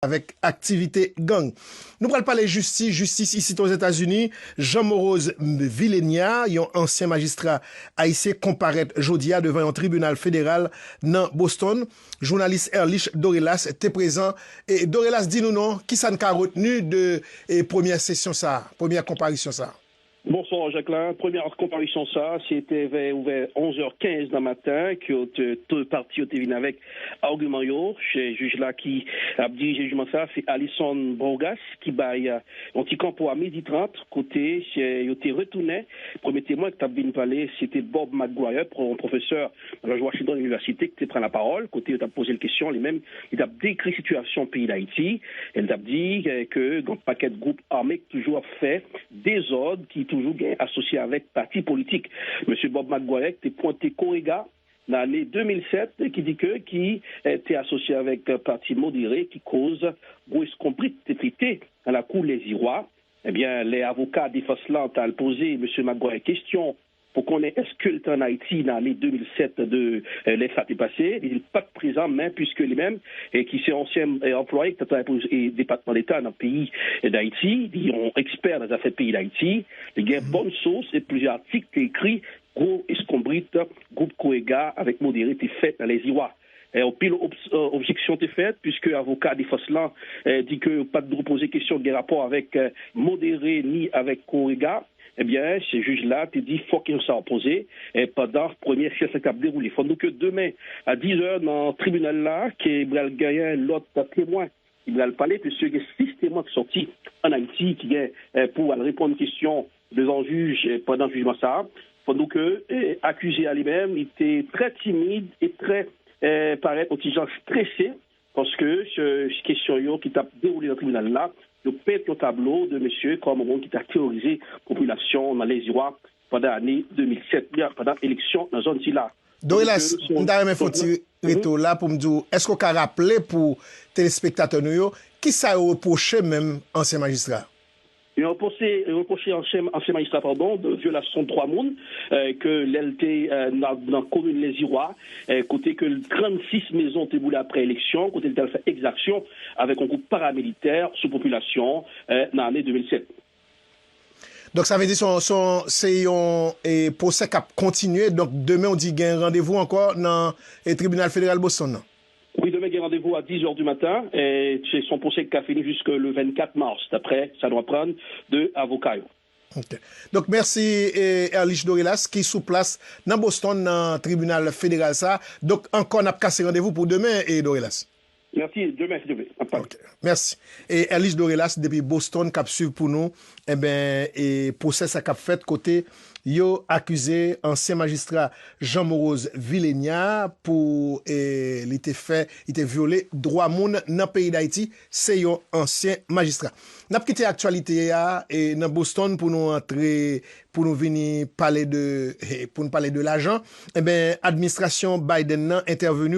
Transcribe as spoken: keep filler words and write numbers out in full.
avèk aktivite gang. Nou pral pale jistis, jistis isit Ozetazini. Jean Morose Vilenia, yon ansyen majistra ayisyen, konparèt jodi a devan yon tribinal federal nan Boston. Jounalis Erlich Dorelas te prezan. E Dorelas, di nou non, kisa n ka retni de e, premyè sesyon sa a, premyè konparisyon sa a? Bonswa, Jacquelin. Premyè konparisyon sa a, se te vè, vè onz è kenz nan maten ke yo te, tout pati yo te vin avèk agiman yo. Se jij la ki ap dirije jijman sa a, se Alison Borgas, ki bay, eh, yon ti kanpo a midi trant, kote, eh, yo te retounen. Premye temwen ki t ap vin pale, se te Bob McGuire, pwo-, pwofesè nan George Washington University, ki te pran lapawòl, kote yo t ap poze l kesyon, li menm, li t ap dekri sitiyasyon peyi Dayiti, e li t ap di, eh, ke gen yon pakèt gwoup ame ki toujou ap fè dezòd, ki toujou gen asosye avèk pati politik. Mesye Bob McGuire, ki te pwente Korega, nan ane de mil sèt, ki di ke, ki, eh, te asosye avèk, eh, pati modere, ki koz gwo eskonbrit te pete nan lakou Lèzirwa. Ebyen, lè avoka defans lan t al poze mesye McGuire kesyon pou konnen èske l te ann Ayiti nan ane de mil sèt de, eh, lè sa te pase, li di l pa t prezan, men piske li menm, eh, ki se ansyen, eh, anplwaye ki t ap travay pou, eh, Depatman Deta nan peyi, eh, Dayiti, li yon ekspè nan zafè peyi Dayiti, li gen bòn sous e plizyè atik te ekri gwo eskonbrit gwoup Korega avèk modere te fè nan Lèzirwa. E anpil ob-, e, objeksyon te fèt, piske avoka defans lan, e, di ke yo pa t dwe poze kesyon ki gen rapò avèk, e, modere ni avèk Korega. Ebyen, se jij la te di fòk kesyon sa a poze, e, pandan premyè sesyon sa k ap dewoule. Fò n di ke demen, a diz è nan tribinal la, ke pral genyen lòt temwen ki pral pale, piske gen sis temwen ki sòti ann Ayiti ki gen, eh, pou al reponn kesyon devan jij, eh, pandan jijman sa a. Fò n di ke, eh, akize a li menm, li te trè timid e trè, eh, parèt yon ti jan strese, paske se, se kesyon yo ki t ap dewoule nan tribinal la, yo pent yon tablo de mesye kòm yon moun ki t ap teworize popilasyon nan Lèzirwa pandan ane de mil sèt la, pandan eleksyon nan zòn sila. Dorelas, m ta renmen fè yon ti retou la pou m di w, èske w ka raple pou telespektatè nou yo, kisa yo repwoche menm ansyen majistra? Yo repwoche, yo repwoche ansyen, ansyen majistra, padon, de vyolasyon dwa moun, eh, ke lè l te, eh, nan, nan komin Lèzirwa, eh, kote ke trannsis mezon te boule aprè eleksyon, kote l te al fè egzaksyon avèk yon gwoup paramilitè sou popilasyon, eh, nan ane de mil sèt. Donk, sa vle di se yon, se yon, se yon, e, pwosè k ap kontinye. Donk, demen, w di gen randevou ankò nan, e, tribinal federal Boston nan? Wi, demen gen randevou a diz è di maten. E, se, se yon pwosè ki ka fini jiske le vennkat mas, daprè sa nou aprann de avoka yo. Ok. Donk, mèsi, e, Erlich Dorelas, ki sou plas nan Boston, nan tribinal federal sa. Donk, ankò, n ap kase randevou pou demen, e, Dorelas. Mèsi, demen, si Dye vle, n ap pale. Ok, mèsi. E Erlich Dorelas depi Boston k ap swiv pou nou, enben, e pwosè sa k ap fèt kote yo akize ansyen majistra Jean Morose Vilenia pou, e, li te fè, li te vyole dwa moun nan peyi Dayiti, se yon ansyen majistra. N ap kite aktyalite a, e, nan Boston pou nou antre, pou nou vini pale de, e, pou nou pale de lajan. Enben, administrasyon Biden nan entèveni